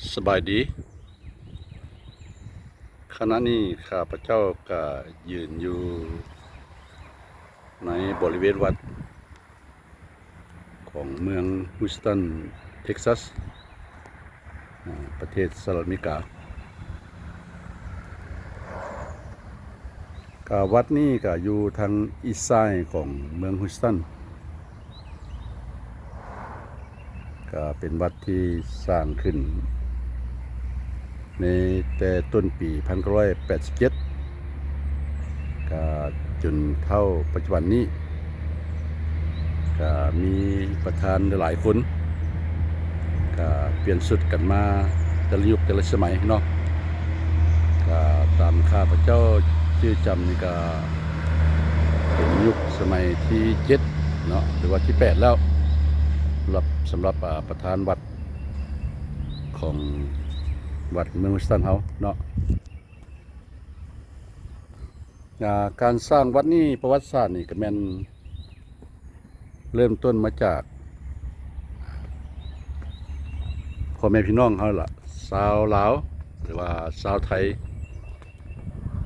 ສະບາຍດີ. ຂະນະນີ້ຂ້າພະເຈົ້າກະຢືນຢູ່ໃນບໍລິເວນວັດຂອງເມືອງ Houston Texas ອາ ປະເທດສະຫະລັດອາເມລິກາ. ກະວັດນີ້ກະຢູ່ທາງອີສຊາຍຂອງເມືອງ Houston ກະເປັນວັດທີ່ສ້າງຂຶ້ນໃນແຕ່ຕົ້ນປີພັນເກົ້າຮ້ອຍແປດສິບເຈັດ ກະຈົນເທົ່າປັດຈຸບັນນີ້ ກະມີປະທານຫຼາຍໆຄົນ ກະປ່ຽນຊຸດກັນມາແຕ່ລະຍຸກແຕ່ລະສະໄໝເນາະ. ກະຕາມຂ້າພະເຈົ້າຈື່ຈຳນີ້ກະເປັນຍຸກສະໄໝທີເຈັດເນາະ ຫຼືວ່າທີແປດແລ້ວ ສຳລັບ ສຳລັບ ອາ ປະທານວັດຂອງວັດເມືອງ Houston ເຮົາເນາະ. ອາ ການສ້າງວັດນີ້ ປະຫວັດສາດນີ້ກະແມ່ນເລີ່ມຕົ້ນມາຈາກພໍ່ແມ່ພີ່ນ້ອງເຮົາລະ ຊາວລາວ ຫຼືວ່າຊາວໄທ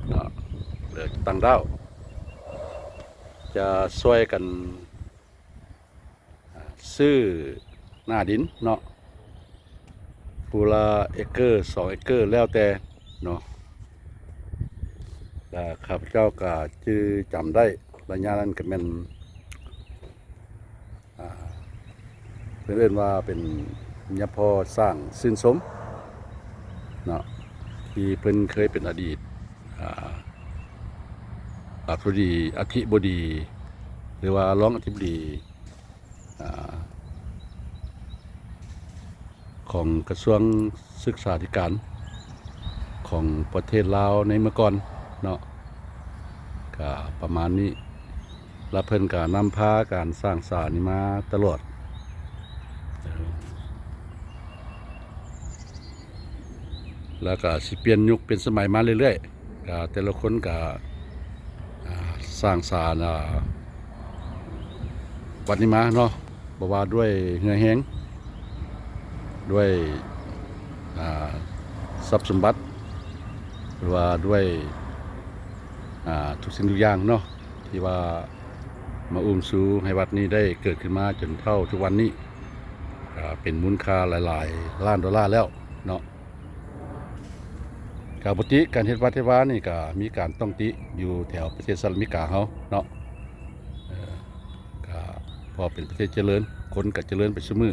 ເນາະ ຫຼືຕ່າງດ້າວ ຈະຊ່ວຍກັນ ອາ ຊື້ໜ້າດິນເນາະ ຜູ້ລະເອກເກີ ສອງເອກເກີ ແລ້ວແຕ່ເນາະ. ແລະ ຂ້າພະເຈົ້າກະຈື່ຈຳໄດ້ ໄລຍະນັ້ນກະແມ່ນ ອາ ເພິ່ນເອີ້ນວ່າເປັນຍາພໍ່ສ້າງຊື່ນຊົມເນາະ ທີ່ເພິ່ນເຄີຍເປັນອະດີດ ອາ ອາ ອະທິບໍດີ ຫຼືວ່າຮອງອະທິບໍດີ ອາ ຂອງກະຊວງສຶກສາທິການຂອງປະເທດລາວໃນເມື່ອກ່ອນເນາະ ກະປະມານນີ້. ລະເພິ່ນກະນຳພາການສ້າງສານີ້ມາຕະຫຼອດ ລະກະຊິປ່ຽນຍຸກປ່ຽນສະໄໝມາເລື້ອຍໆ ກະແຕ່ລະຄົນກະ ອາ ສ້າງສາ ອາ ວັດນີ້ມາເນາະ ບໍ່ວ່າດ້ວຍເຫື່ອແຮງ ດ້ວຍ ອາ ຊັບສົມບັດ ຫຼືວ່າດ້ວຍ ອາ ທຸກສິ່ງທຸກຢ່າງເນາະ ທີ່ວ່າມາອຸ້ມຊູໃຫ້ວັດນີ້ໄດ້ເກີດຂຶ້ນມາຈົນເທົ່າທຸກວັນນີ້ ກະເປັນມູນຄ່າຫຼາຍໆລ້ານໂດລາແລ້ວເນາະ. ກະປົກກະຕິການເຮັດວັດເຮັດວານີ້ກະມີການຕ້ອງຕິຢູ່ແຖວປະເທດສະຫະລັດອາເມລິກາເຮົາເນາະ ເອີ ກະເພາະເປັນປະເທດຈະເລີນ ຄົນກະຈະເລີນໄປຊຸມື້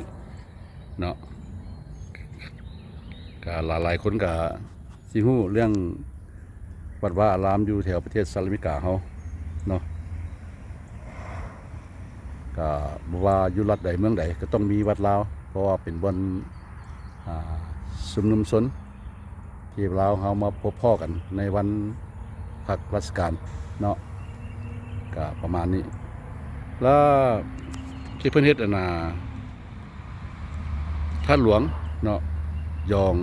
ເນາະ ກະຫຼາຍໆຄົນກະຊິຮູ້ເລື່ອງວັດວາອາລາມຢູ່ແຖວປະເທດສະຫະລັດອາເມລິກາເຮົາເນາະ. ກະບໍ່ວ່າຢູ່ລັດໃດເມືອງໃດກະຕ້ອງມີວັດລາວ ເພາະວ່າເປັນບ່ອນ ອາ ຊຸມນຸມຊົນທີ່ລາວເຮົາມາພົບພໍ້ກັນໃນວັນພັກລາຊະການເນາະ ກະປະມານນີ້. ລະທີ່ເພິ່ນເຮັດອັນນ່າ ທາດຫຼວງເນາະ ຢອງ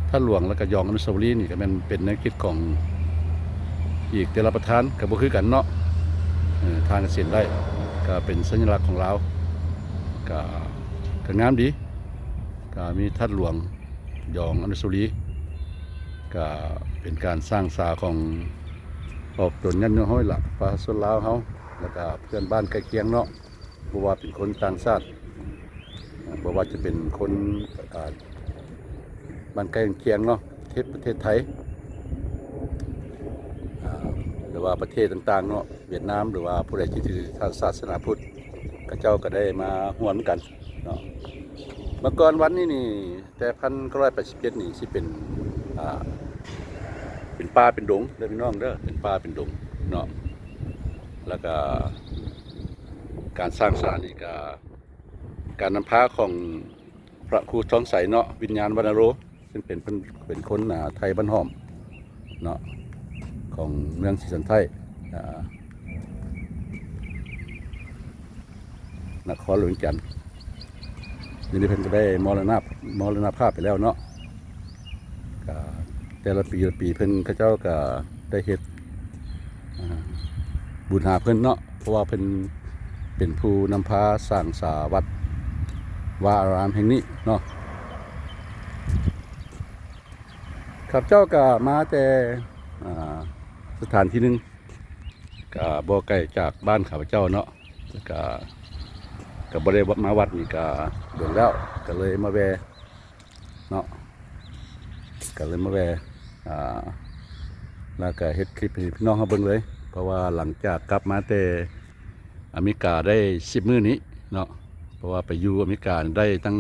ທາດຫຼວງ ແລ້ວກະຢອງອະນຸສາວະລີນີ້ກະແມ່ນເປັນແນວຄິດຂອງອີກແຕ່ລະປະທານກະບໍ່ຄືກັນເນາະ ເອີ ທ່ານກະເຊັນໄດ້ ກະເປັນສັນຍະລັກຂອງລາວ ກະ ກະງາມດີ ກະມີທາດຫຼວງ ຢອງອະນຸສາວະລີ ກະເປັນການສ້າງສາຂອງອອກຕົນຍາດໂຍມເຮົານີ້ລະ ປະຊາຊົນລາວເຮົາ ແລ້ວກະເພື່ອນບ້ານໃກ້ຄຽງເນາະ ບໍ່ວ່າເປັນຄົນຕ່າງຊາດ ບໍ່ວ່າຈະເປັນຄົນ ອາ ບ້ານໃກ້ຄຽງເນາະ ປະເທດ ປະເທດໄທ ອາ ຫຼືວ່າປະເທດຕ່າງໆເນາະ ຫວຽດນາມ ຫຼືວ່າຜູ້ໃດທີ່ຖືສາສະໜາພຸດ ເຂົາເຈົ້າກະໄດ້ມາຮ່ວມນຳກັນເນາະ. ເມື່ອກ່ອນວັດນີ້ນີ້ ແຕ່ພັນເກົ້າຮ້ອຍແປດສິບເຈັດນີ້ຊິເປັນ ອາ ເປັນປ່າເປັນດົງເດີພີ່ນ້ອງເດີ ເປັນປ່າເປັນດົງເນາະ ແລ້ວກະການສ້າງສານີ້ກະ ການນຳພາຂອງພະຄູທອງໄຊເນາະ ວິນຍານວັນນະໂລ ເຊິ່ງເປັນ ເປັນ ເປັນຄົນ ອາ ໄທບ້ານຫ້ອມເນາະ ຂອງເມືອງສີສັນໄທ ອາ ນະຄອນຫຼວງວຽງຈັນ. ດຽວນີ້ເພິ່ນກະໄດ້ມໍລະນະ ມໍລະນະພາບໄປແລ້ວເນາະ. ກະແຕ່ລະປີລະປີເພິ່ນ ເຂົາເຈົ້າກະໄດ້ເຮັດ ອາ ບຸນຫາເພິ່ນເນາະ ເພາະວ່າເພິ່ນເປັນຜູ້ນຳພາສ້າງສາວັດວາອາລາມແຫ່ງນີ້ເນາະ. ຂ້າພະເຈົ້າກໍມາແຕ່ ອ່າ ສະຖານທີ່ໜຶ່ງ ກໍບໍ່ໄກຈາກບ້ານຂ້າພະເຈົ້າເນາະ ແລ້ວກໍ ກໍບໍ່ໄດ້ມາວັດນີ້ກໍດົນແລ້ວ ກໍເລີຍມາແວ່ເນາະ ກໍເລີຍມາແວ່ ອ່າ ແລ້ວກໍເຮັດຄລິບໃຫ້ພີ່ນ້ອງເຮົາເບິ່ງເລີຍ ເພາະວ່າຫຼັງຈາກກັບມາແຕ່ອາເມລິກາໄດ້ສິບມື້ນີ້ເນາະ ເພາະວ່າໄປຢູ່ອາເມລິກາໄດ້ຕັ້ງ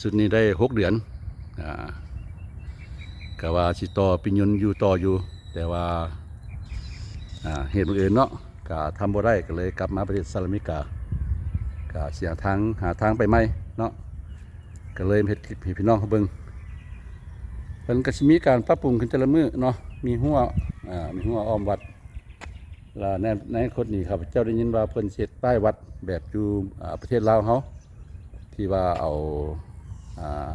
ຊຸດນີ້ໄດ້ຫົກເດືອນ ອ່າ ກະວ່າຊິຕໍ່ປີ້ຍົນຢູ່ຕໍ່ຢູ່ ແຕ່ວ່າ ອ່າ ເຫດບັງເອີນເນາະ ກະທຳບໍ່ໄດ້ ກະເລີຍກັບມາປະເທດສະຫະລັດອາເມລິກາ ກະຊິຫາທາງ ຫາທາງໄປໃໝ່ເນາະ ກະເລີຍເຮັດຄລິບໃຫ້ພີ່ນ້ອງເຮົາເບິ່ງ ເພິ່ນກະຊິມີການປັບປຸງຂຶ້ນແຕ່ລະມື້ເນາະ ມີຮົ້ວ ອ່າ ມີຮົ້ວອ້ອມວັດ ລະໃນ ໃນອະນາຄົດນີ້ ຂ້າພະເຈົ້າໄດ້ຍິນວ່າເພິ່ນຊິເຮັດປ້າຍວັດແບບຢູ່ ອ່າ ປະເທດລາວເຮົາ ທີ່ວ່າເອົາ ອ່າ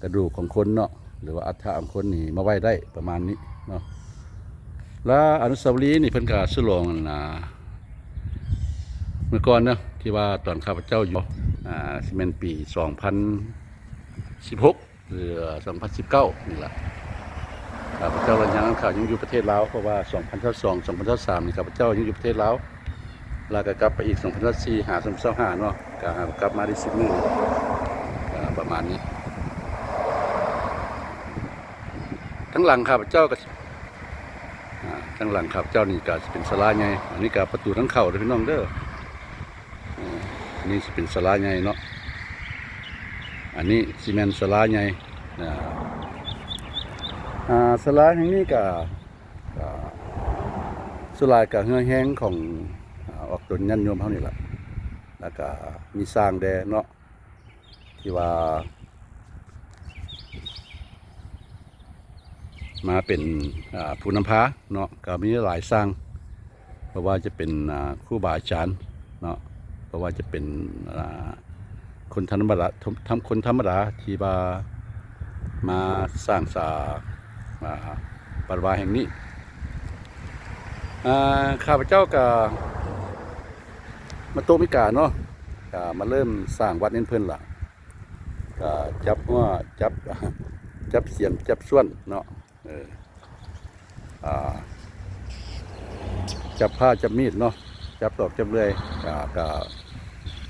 ກະດູກຂອງຄົນເນາະ ຫຼືວ່າອັດຖະຂອງຄົນນີ້ມາໄວ້ໄດ້ປະມານນີ້ເນາະ ລະອະນຸສາວະລີນີ້ເພິ່ນກະສະຫຼອງ ອ່າ ເມື່ອກ່ອນເນາະ ທີ່ວ່າຕອນຂ້າພະເຈົ້າຢູ່ ອ່າ ຊິແມ່ນປີສອງພັນສິບຫົກ ຫຼື ສອງພັນສິບເກົ້ານີ້ລະ ຂ້າພະເຈົ້າລະຍັງ ຂ້າຍັງຢູ່ປະເທດລາວ ເພາະວ່າສອງພັນຊາວສອງ ສອງພັນຊາວສາມນີ້ ຂ້າພະເຈົ້າຍັງຢູ່ປະເທດລາວ ລະກະກັບໄປອີກ ສອງພັນຊາວສີ່ ຫາ ສອງພັນຊາວຫ້າເນາະ ກະກັບມາໄດ້ສິບມື້ ກະປະມານນີ້ ທາງຫຼັງຂ້າພະເຈົ້າກະ ອ່າ ທາງຫຼັງຂ້າພະເຈົ້ານີ້ກະຊິເປັນສາລາໃຫຍ່ ອັນນີ້ກະປະຕູທາງເຂົ້າເດີພີ່ນ້ອງເດີ. ອ່າ ອັນນີ້ຊິເປັນສາລາໃຫຍ່ເນາະ ອັນນີ້ຊິແມ່ນສາລາໃຫຍ່ ອ່າ ອ່າ ສາລາແຫ່ງນີ້ກະ ກະສ່ວນຫຼາຍກະເຫື່ອແຮງຂອງ ອ່າ ອອກຕົນຍາດໂຍມເຮົານີ້ລະ ລະກະມີຊ້າງແດ່ເນາະ ທີ່ວ່າ ມາເປັນ ອ່າ ຜູ້ນຳພາເນາະ ກໍມີຫຼາຍຊ່າງ ບໍ່ວ່າຈະເປັນ ອ່າ ຄູບາອາຈານເນາະ ບໍ່ວ່າຈະເປັນ ອ່າ ຄົນທຳມະດາ ທຳ ຄົນທຳມະດາທີ່ວ່າມາສ້າງສາ ອ່າ ວັດວາແຫ່ງນີ້ ອ່າ ຂ້າພະເຈົ້າກໍມາຕົກເມກາເນາະ ກໍມາເລີ່ມສ້າງວັດໃຫ້ເພິ່ນລະ ກໍຈັບຫົວ ຈັບ ຈັບສຽມ ຈັບສ່ວນເນາະ ເອີ ອ່າ ຈັບພ້າຈັບມີດເນາະ ຈັບຕອກຈັບເລື່ອຍ ກະ ກະ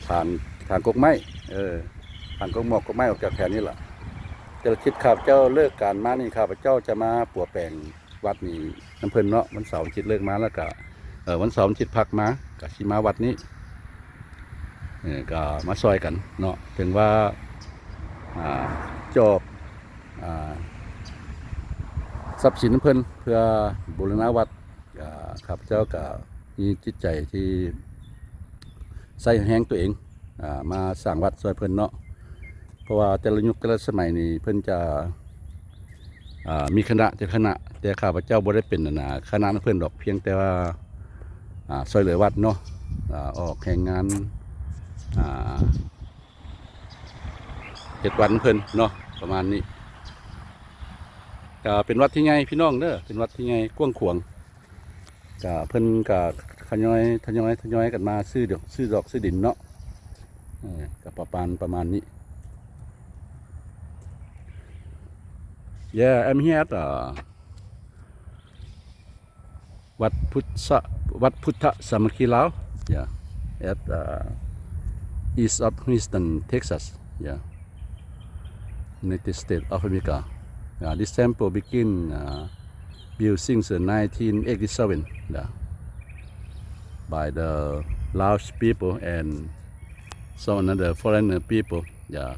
ຖານ ຖານກົກໄມ້ ເອີ ຖານກົກໝອກກົກໄມ້ອອກຈາກແຖວນີ້ລະ ແຕ່ລະທິດຂ້າພະເຈົ້າເລີກການມານີ້ ຂ້າພະເຈົ້າຈະມາປົວແປງວັດນີ້ນຳເພິ່ນເນາະ ວັນເສົາວັນອາທິດເລີກມາ ລະກະ ເອີ ວັນເສົາວັນອາທິດພັກມາ ກະຊິມາວັດນີ້ ເອີ ກໍມາຊ່ອຍກັນເນາະ ເຖິງວ່າ ອ່າ ຈອບ ອ່າ ຊັບສິນນຳເພິ່ນເພື່ອບູລະນະວັດ ກໍຂ້າພະເຈົ້າກໍມີຈິດໃຈທີ່ໃຊ້ແຮງຕົວເອງ ອ່າ ມາສ້າງວັດຊ່ວຍເພິ່ນເນາະ ເພາະວ່າແຕ່ລະຍຸກແຕ່ລະສະໄໝນີ້ເພິ່ນຈະ ອ່າ ມີຄະນະແຕ່ຄະນະ ແຕ່ຂ້າພະເຈົ້າບໍ່ໄດ້ເປັນ ອັນນ່າ ຄະນະນຳເພິ່ນດອກ ພຽງແຕ່ວ່າ ອ່າ ຊ່ວຍເຫຼືອວັດເນາະ ອ່າ ອອກແຮງງານ ອ່າ ເຮັດວັດນຳເພິ່ນເນາະ ປະມານນີ້ ກະເປັນວັດທີ່ໃຫຍ່ພີ່ນ້ອງເດີ ເປັນວັດທີ່ໃຫຍ່ກວ້າງຂວາງ ກະເພິ່ນກະທະຍອຍ ທະຍອຍ ທະຍອຍກັນມາຊື້ດອກ ຊື້ດອກ ຊື້ດິນເນາະ ເອີ ກະປະມານ ປະມານນີ້ Yeah, I'm here at, uh, ວັດພຸດສະ ວັດພຸດທະສາມັກຄີລາວ yeah, at, uh, east of Houston, Texas, yeah, United States of America. Uh, this temple begin, uh, built since, uh, nineteen eighty-seven, yeah, by the Laos people and some another foreigner people. Yeah,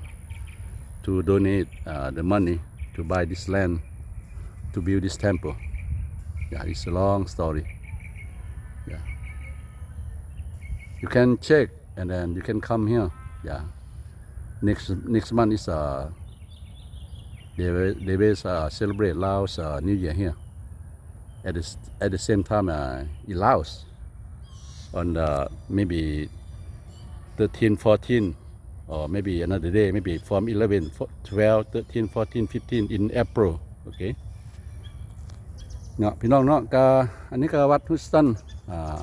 to donate, uh, the money to buy this land to build this temple. Yeah, it's a long story. Yeah, you can check and then you can come here. Yeah, next, next month is, uh, they will, they will, uh, celebrate Laos, uh, New Year here. At the s-, at the same time, uh, in Laos, on the maybe thirteen, fourteen, or maybe another day, maybe from eleven, fo-, twelve, thirteen, fourteen, fifteen in April. ໂອເຄເນາະ ພີ່ນ້ອງເນາະ ກະ ອັນນີ້ກະວັດ Houston ອ່າ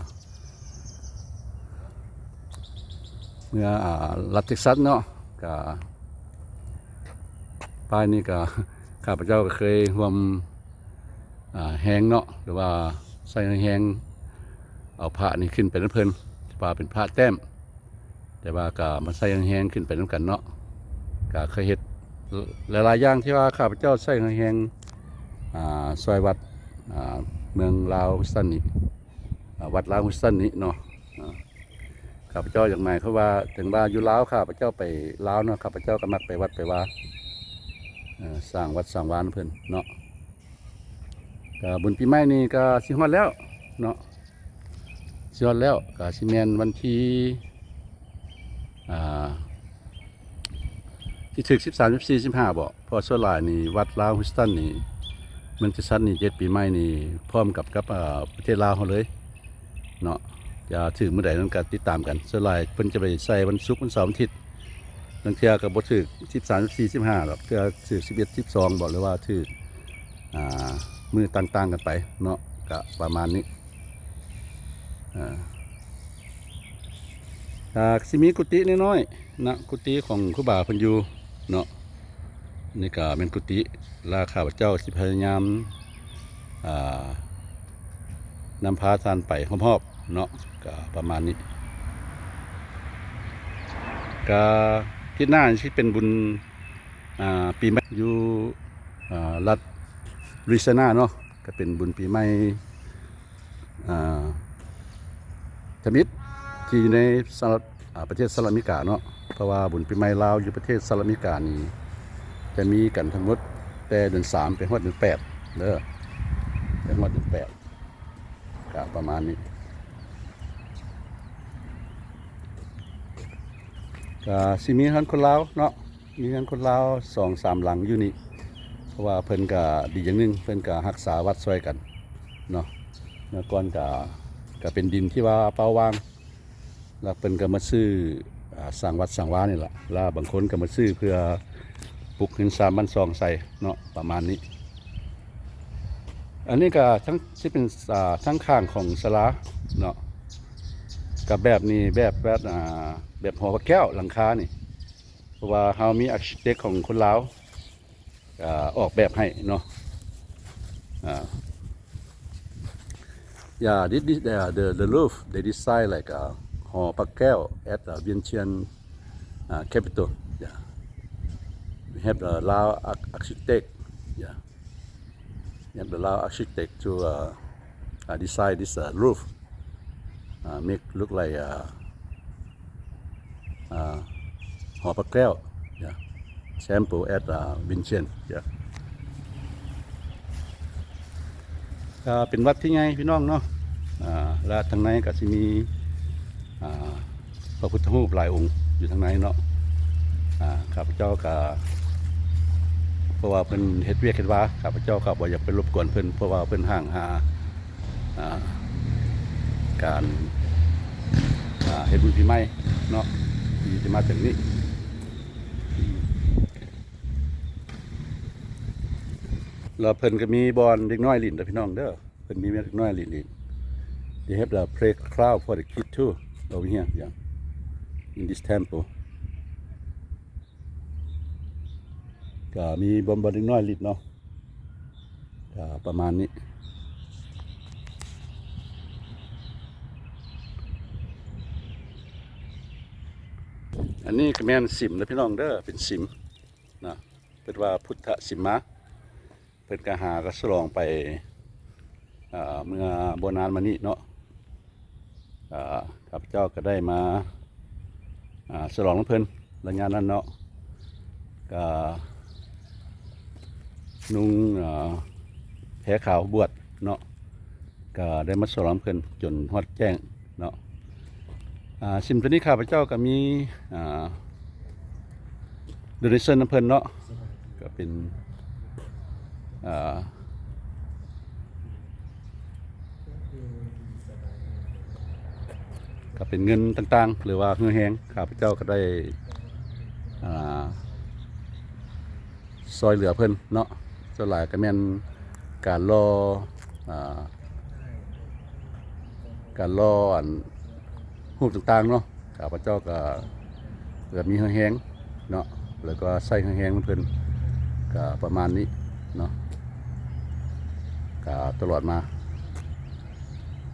ເມືອງ ອ່າ ລັດ Texas ເນາະ ກະ ປ້າຍນີ້ກະ ຂ້າພະເຈົ້າກໍເຄີຍຮ່ວມ ອ່າ ແຮງເນາະ ຫຼືວ່າໃຊ້ແຮງເອົາພະນີ້ຂຶ້ນໄປນຳເພິ່ນ ວ່າເປັນພະແຕ້ມ ແຕ່ວ່າກໍມາໃຊ້ແຮງຂຶ້ນໄປນຳກັນເນາະ ກໍເຄີຍເຮັດຫຼາຍໆຢ່າງທີ່ວ່າຂ້າພະເຈົ້າໃຊ້ແຮງ ອ່າ ຊ່ອຍວັດ ອ່າ ເມືອງລາວ Houston ນີ້ ອ່າ ວັດລາວ Houston ນີ້ເນາະ ອ່າ ຂ້າພະເຈົ້າຢາກໝາຍຄວາມວ່າ ເຖິງວ່າຢູ່ລາວ ຂ້າພະເຈົ້າໄປລາວເນາະ ຂ້າພະເຈົ້າກໍມັກໄປວັດໄປວາ ເອີ ສ້າງວັດສ້າງວານຳເພິ່ນເນາະ ກໍບຸນປີໃໝ່ນີ້ກໍຊິຮອດແລ້ວເນາະ ຊິຮອດແລ້ວ ກໍຊິແມ່ນວັນທີ ອ່າ ຊິຖືກສິບສາມ ສິບສີ່ ສິບຫ້າບໍ ເພາະສ່ວນຫຼາຍນີ້ວັດລາວ Houston ນີ້ ມັນຈະຈັດນີ້ ເຮັດປີໃໝ່ນີ້ພ້ອມກັບ ກັບ ເອີ ປະເທດລາວເຮົາເລີຍເນາະ ຈະຖືກມື້ໃດນັ້ນກໍຕິດຕາມກັນ ສ່ວນຫຼາຍເພິ່ນຈະໄປໃສ່ວັນສຸກ ວັນເສົາ ວັນອາທິດ ລາງເທື່ອກໍບໍ່ຖືກສິບສາມ ສິບສີ່ ສິບຫ້າດອກ ເທື່ອຖືກສິບເອັດ ສິບສອງບໍ ຫຼືວ່າຖືກ ອ່າ ມື້ຕ່າງໆກັນໄປເນາະ ກະປະມານນີ້ ອ່າ ກະຊິມີກຸຕິນ້ອຍໆນະ ກຸຕິຂອງຄູບາເພິ່ນຢູ່ເນາະ ນີ້ກະແມ່ນກຸຕິ ລະຂ້າພະເຈົ້າຊິພະຍາຍາມ ອ່າ ນຳພາທ່ານໄປຮອບໆເນາະ ກະປະມານນີ້ ກະທິດໜ້າຊິເປັນບຸນ ອ່າ ປີໃໝ່ຢູ່ ອ່າ ລັດ Louisiana ເນາະ ກໍເປັນບຸນປີໃໝ່ ອ່າ ທຳອິດທີ່ຢູ່ໃນສະຫະລັດ ອ່າ ປະເທດສະຫະລັດອາເມລິກາເນາະ ເພາະວ່າບຸນປີໃໝ່ລາວຢູ່ປະເທດສະຫະລັດອາເມລິການີ້ ຈະມີກັນທັງໝົດແຕ່ເດືອນສາມໄປຮອດເດືອນແປດເດີ ໄປຮອດເດືອນແປດ ກະປະມານນີ້ ກະຊິມີເຮືອນຄົນລາວເນາະ ມີເຮືອນຄົນລາວສອງສາມຫຼັງຢູ່ນີ້ ເພາະວ່າເພິ່ນກະດີຢ່າງໜຶ່ງ ເພິ່ນກະຮັກສາວັດຊ່ອຍກັນເນາະ ເມື່ອກ່ອນກະ ກະເປັນດິນທີ່ວ່າເປົ່າວ່າງ ແລ້ວເພິ່ນກໍມາຊື້ ອ່າ ສ້າງວັດສ້າງວານີ້ລະ ແລ້ວບາງຄົນກໍມາຊື້ເພື່ອປຸກເຮືອນຊານບ້ານຊ່ອງໃສ່ເນາະ ປະມານນີ້ ອັນນີ້ກໍທັງ ຊິເປັນ ອ່າ ທາງຂ້າງຂອງສາລາເນາະ ກໍແບບນີ້ ແບບ ແບບ ອ່າ ແບບຫໍພະແກ້ວ ຫຼັງຄານີ້ ເພາະວ່າເຮົາມີ architect ຂອງຄົນລາວ ອ່າ ອອກແບບໃຫ້ເນາະ ອ່າ Yeah, this, this, the, the, the roof, they design like, uh, ຫໍພະແກ້ວ at, uh, Vientiane, uh, capital. Yeah. We have the Lao arch-, architect. Yeah. We have the Lao architect to, uh, uh, design this, uh, roof. Uh, make look like, uh, ອ່າ ຫໍພະແກ້ວ yeah, sample at, uh, Vientiane, yeah. ກໍເປັນວັດທີ່ໃຫຍ່ພີ່ນ້ອງເນາະ ອ່າ ແລະທາງໃນກໍຊິມີ ອ່າ ພະພຸດທະຮູບຫຼາຍອົງຢູ່ທາງໃນເນາະ ອ່າ ຂ້າພະເຈົ້າກໍ ເພາະວ່າເພິ່ນເຮັດວຽກເຮັດວາ ຂ້າພະເຈົ້າກໍບໍ່ຢາກໄປລົບກວນເພິ່ນ ເພາະວ່າເພິ່ນຫ້າງຫາ ອ່າ ການ ອ່າ ເຮັດບຸນປີໃໝ່ເນາະ ທີ່ຈະມາເຖິງນີ້ ແລ້ວເພິ່ນກໍມີບ່ອນເດັກນ້ອຍຫຼິ້ນເດີພີ່ນ້ອງເດີ ເພິ່ນມີເດັກນ້ອຍຫຼິ້ນອີກ They have the playground for the kid too over here, yeah, in this temple. ກໍມີບ່ອນ ບ່ອນເດັກນ້ອຍຫຼິ້ນເນາະ ກໍປະມານນີ້ ອັນນີ້ກໍແມ່ນສິມເດີພີ່ນ້ອງເດີ ເປັນສິມນະ ເອີ້ນວ່າພຸດທະສິມມາ ເພິ່ນກໍຫາກໍສະຫຼອງໄປ ອ່າ ເມື່ອບໍ່ນານມານີ້ເນາະ ອ່າ ຂ້າພະເຈົ້າກໍໄດ້ມາ ອ່າ ສະຫຼອງນຳເພິ່ນໄລຍະນັ້ນເນາະ ກໍນຸ່ງ ອ່າ ແພຂາວບວດເນາະ ກໍໄດ້ມາສະຫຼອງເພິ່ນຈົນຮອດແຈ້ງເນາະ ອ່າ ສິມໂຕນີ້ຂ້າພະເຈົ້າກໍມີ ອ່າ donation ນຳເພິ່ນເນາະ ກໍເປັນ ອ່າ ກໍເປັນເງິນຕ່າງໆ ຫຼືວ່າເຫື່ອແຮງ ຂ້າພະເຈົ້າກໍໄດ້ ອ່າ ຊ່ອຍເຫຼືອເພິ່ນເນາະ ສ່ວນຫຼາຍກໍແມ່ນການຫຼໍ່ ອ່າ ການຫຼໍ່ອັນ ຮູບຕ່າງໆເນາະ ຂ້າພະເຈົ້າກໍ ກໍມີເຫື່ອແຮງເນາະ ແລ້ວກໍໃຊ້ເຫື່ອແຮງນຳເພິ່ນ ກໍປະມານນີ້ ເນາະ ກະຕະຫຼອດມາ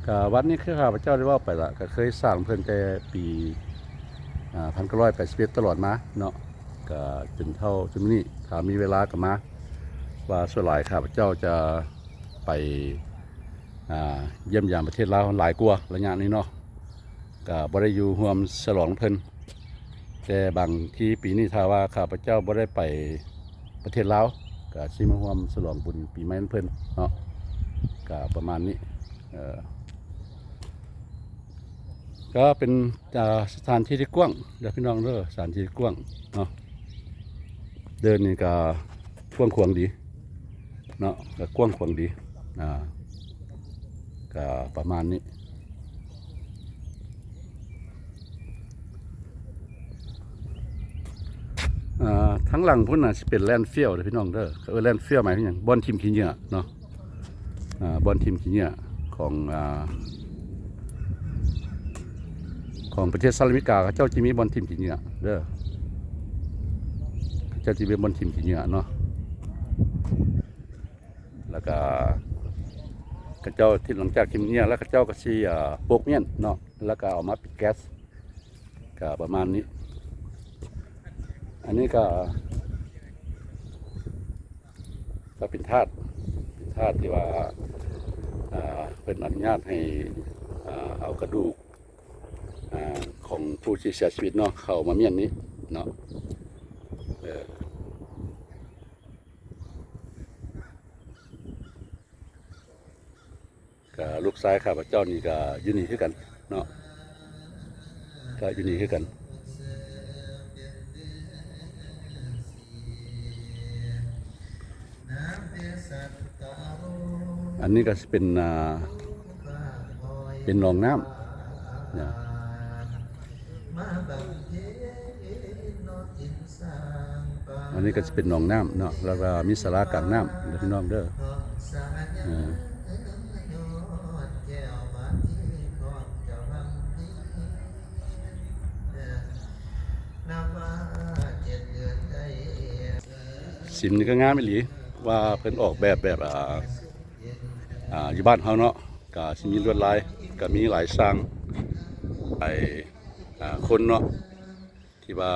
ກະວັດນີ້ຄືຂ້າພະເຈົ້າໄດ້ເວົ້າໄປລະ ກະເຄີຍສ້າງເພິ່ນແຕ່ປີ ອາ ພັນເກົ້າຮ້ອຍແປດສິບເອັດ ຕະຫຼອດມາເນາະ ກະຈົນເທົ່າຈຸດນີ້ ຖ້າມີເວລາກະມາ ວ່າສ່ວນຫຼາຍຂ້າພະເຈົ້າຈະໄປ ອາ ຢ້ຽມຢາມປະເທດລາວຫຼາຍກວ່າໄລຍະນີ້ເນາະ ກະບໍ່ໄດ້ຢູ່ຮ່ວມສະຫຼອງເພິ່ນ ແຕ່ບາງທີປີນີ້ຖ້າວ່າຂ້າພະເຈົ້າບໍ່ໄດ້ໄປປະເທດລາວ ກະຊິມາຮ່ວມສະຫຼອງບຸນປີໃໝ່ນຳເພິ່ນເນາະ ກະປະມານນີ້ ເອີ ກະເປັນ ອາ ສະຖານທີ່ທີ່ກວ້າງເດີພີ່ນ້ອງເດີ ສະຖານທີ່ທີ່ກວ້າງເນາະ ເດີ່ນນີ້ກະກວ້າງຂວາງດີເນາະ ກະກວ້າງຂວາງດີ ອາ ກະປະມານນີ້. ອາ ທາງຫຼັງພຸ້ນນະຊິເປັນແລນຟິວເດີພີ່ນ້ອງເດີ ເອີ້ນແລນຟິວໝາຍເຖິງຫຍັງ ບ່ອນຖິ້ມຂີ້ເຫຍື້ອເນາະ ອາ ບ່ອນຖິ້ມຂີ້ເຫຍື້ອຂອງ ອາ ຂອງປະເທດສະຫະລັດອາເມລິກາ ເຂົາເຈົ້າຈະມີບ່ອນຖິ້ມຂີ້ເຫຍື້ອເດີ ເຂົາເຈົ້າຈະມີບ່ອນຖິ້ມຂີ້ເຫຍື້ອເນາະ ແລ້ວກະເຂົາເຈົ້າທີ່ຫຼັງຈາກຖິ້ມເຫຍື້ອແລ້ວ ເຂົາເຈົ້າກໍຊິ ອາ ປົກມ້ຽນເນາະ ແລ້ວກໍເອົາມາປິດແກັສ ກໍປະມານນີ້ ອັນນີ້ກໍ ກໍເປັນທາດ ເປັນທາດທີ່ວ່າ ອາ ເພິ່ນອະນຸຍາດໃຫ້ ອາ ເອົາກະດູກ ອາ ຂອງຜູ້ທີ່ເສຍຊີວິດເນາະ ເຂົ້າມາມ້ຽນນີ້ເນາະ ເອີ ກະລູກຊາຍຂ້າພະເຈົ້ານີ້ກະຢູ່ນີ້ຄືກັນເນາະ ກະຢູ່ນີ້ຄືກັນ ອັນນີ້ກະຊິເປັນ ອາ ເປັນໜອງນ້ຳນະ ອັນນີ້ກໍຈະເປັນໜອງນ້ຳເນາະ ແລ້ວກໍມີສາລາກາງນ້ຳເດີພີ່ນ້ອງເດີ ເອີ ສິມນີ້ກໍງາມອີ່ຫຼີ ວ່າເພິ່ນອອກແບບ ແບບ ອ່າ ອ່າ ຢູ່ບ້ານເຮົາເນາະ ກໍຊິມີລວດລາຍ ກໍມີຫຼາຍຊ່າງ ຫຼາຍ ອ່າ ຄົນເນາະ ທີ່ວ່າ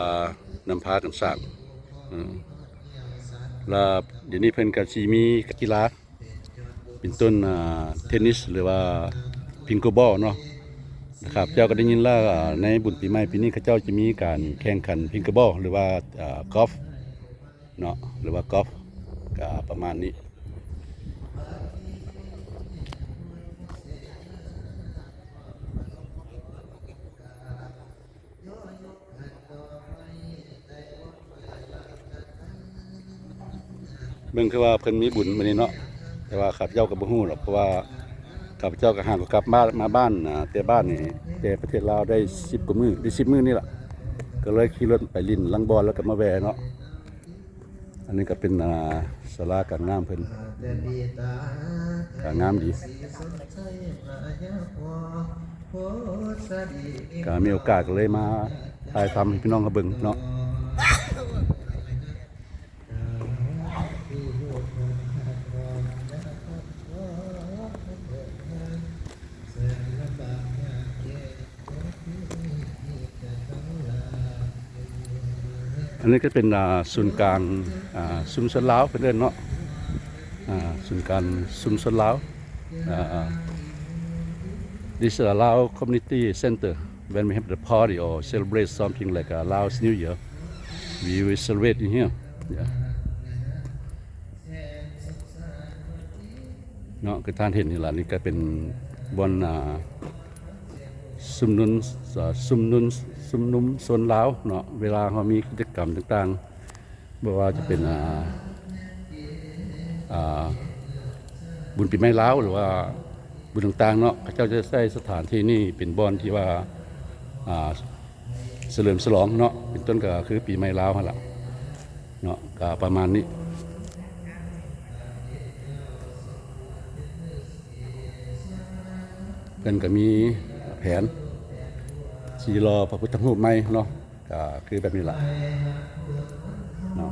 ນຳພາກັນສ້າງ ເອີ ແລ້ວດຽວນີ້ເພິ່ນກໍຊິມີກິລາ ເປັນຕົ້ນ ອ່າ ເທນນິສ ຫຼືວ່າພິງໂກບອລເນາະ ຂ້າພະເຈົ້າກໍໄດ້ຍິນແລ້ວ ອ່າ ໃນບຸນປີໃໝ່ປີນີ້ ເຂົາເຈົ້າຈະມີການແຂ່ງຂັນພິງໂກບອລ ຫຼືວ່າ ອ່າ ກອຟເນາະ ຫຼືວ່າກອຟ ກໍປະມານນີ້. ເບິ່ງຄືວ່າເພິ່ນມີບຸນມື້ນີ້ເນາະ ແຕ່ວ່າຂ້າພະເຈົ້າກໍບໍ່ຮູ້ດອກ ເພາະວ່າຂ້າພະເຈົ້າກໍຫາກໍກັບມາ ມາບ້ານ ອາ ແຕ່ບ້ານນີ້ ແຕ່ປະເທດລາວໄດ້ສິບກວ່າມື້ ໄດ້ສິບມື້ນີ້ລະ ກໍເລີຍຂີ່ລົດໄປຫຼິ້ນລາງບ່ອນ ແລ້ວກໍມາແວ່ເນາະ. ອັນນີ້ກໍເປັນ ອ່າ ສາລາກາງນ້ຳເພິ່ນ ກໍງາມດີ ກໍມີໂອກາດກໍເລີຍມາຖ່າຍທຳໃຫ້ພີ່ນ້ອງເຮົາເບິ່ງເນາະ. ອັນນີ້ກໍເປັນ ອ່າ ສູນກາງ ອ່າ ຊຸມຊົນລາວ ເພິ່ນເອີ້ນເນາະ ອ່າ ສູນກາງຊຸມຊົນລາວ ອ່າ This is a Lao Community Center. When we have the party or celebrate something like a Laos New Year, we will celebrate in here. Yeah. ເນາະ ຄືທ່ານເຫັນນີ້ລະ ນີ້ກໍເປັນບ່ອນ ອ່າ ຊຸມນຸມ ຊຸມນຸມ ຊຸມນຸມຊົນລາວເນາະ ເວລາເຮົາມີກິດຈະກຳຕ່າງໆ ບໍ່ວ່າຈະເປັນ ອ່າ ອ່າ ບຸນປີໃໝ່ລາວ ຫຼືວ່າບຸນຕ່າງໆເນາະ ເຂົາເຈົ້າຈະໃຊ້ສະຖານທີ່ນີ້ເປັນບ່ອນທີ່ວ່າ ອ່າ ສະເຫຼີມສະຫຼອງເນາະ ເປັນຕົ້ນກໍຄືປີໃໝ່ລາວຫັ້ນລະເນາະ ກໍປະມານນີ້ ເພິ່ນກໍມີແຜນຊິຫຼໍ່ພະພຸດທະຮູບໃໝ່ເນາະ ກໍຄືແບບນີ້ລະເນາະ.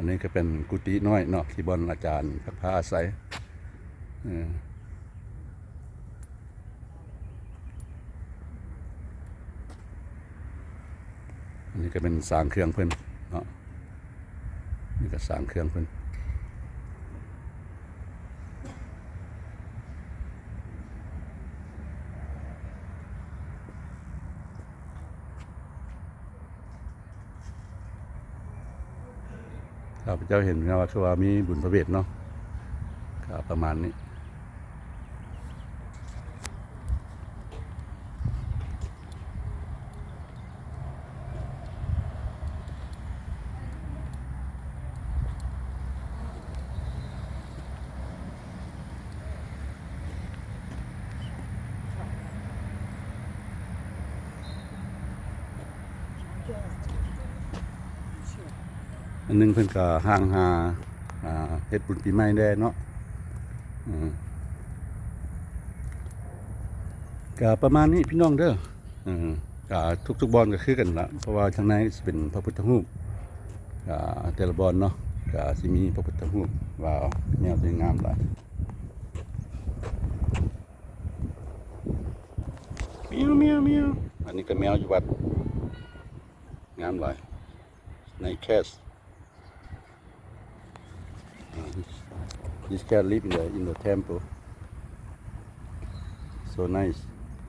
ອັນນີ້ກໍເປັນກຸຕິນ້ອຍເນາະ ທີ່ບ່ອນອາຈານພັກພາອາໄສ. ເອີ ອັນນີ້ກໍເປັນສາງເຄື່ອງເພິ່ນເນາະ. ນີ້ກໍສາງເຄື່ອງເພິ່ນ. ຂ້າພະເຈົ້າເຫັນວ່າ ຄືວ່າມີບຸນພະເວດເນາະ ກໍປະມານນີ້. ອັນໜຶ່ງເພິ່ນກໍຮ່າງຫາ ອ່າ ເຮັດບຸນປີໃໝ່ແດ່ເນາະ. ເອີ ກໍປະມານນີ້ພີ່ນ້ອງເດີ. ເອີ ກໍທຸກໆບ່ອນກໍຄືກັນລະ ເພາະວ່າທາງໃນຊິເປັນພະພຸດທະຮູບ ອ່າ ແຕ່ລະບ່ອນເນາະ ກໍຊິມີພະພຸດທະຮູບ. ວ້າວ ແມວສວຍງາມຫຼາຍ. ແມວ ແມວ ແມວ. ອັນນີ້ກໍແມວຢູ່ວັດ ງາມຫຼາຍ. Nice cat. Uh, this, this cat live in the, in the temple. So nice,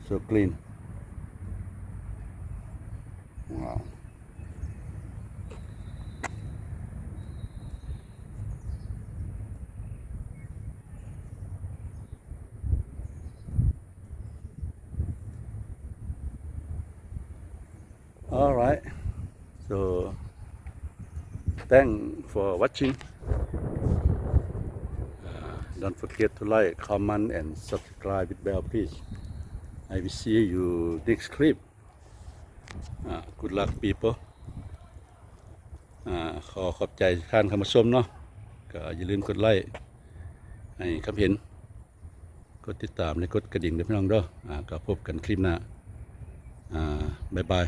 so clean. Wow. All right. So, thanks for watching. Uh, don't forget to like, comment, and subscribe with bell, please. I will see you next clip. Uh, good luck, people. ອາ ຂໍຂອບໃຈທ່ານເຂົ້າມາຊົມເນາະ. ກໍຢ່າລືມກົດໄລ້ໃຫ້ຄຳເຫັນ, ກົດຕິດຕາມ ແລະ ກົດກະດິ່ງເດີພີ່ນ້ອງເດີ. ອາ ກໍພົບກັນຄລິບໜ້າ. ອາ ບາຍບາຍ.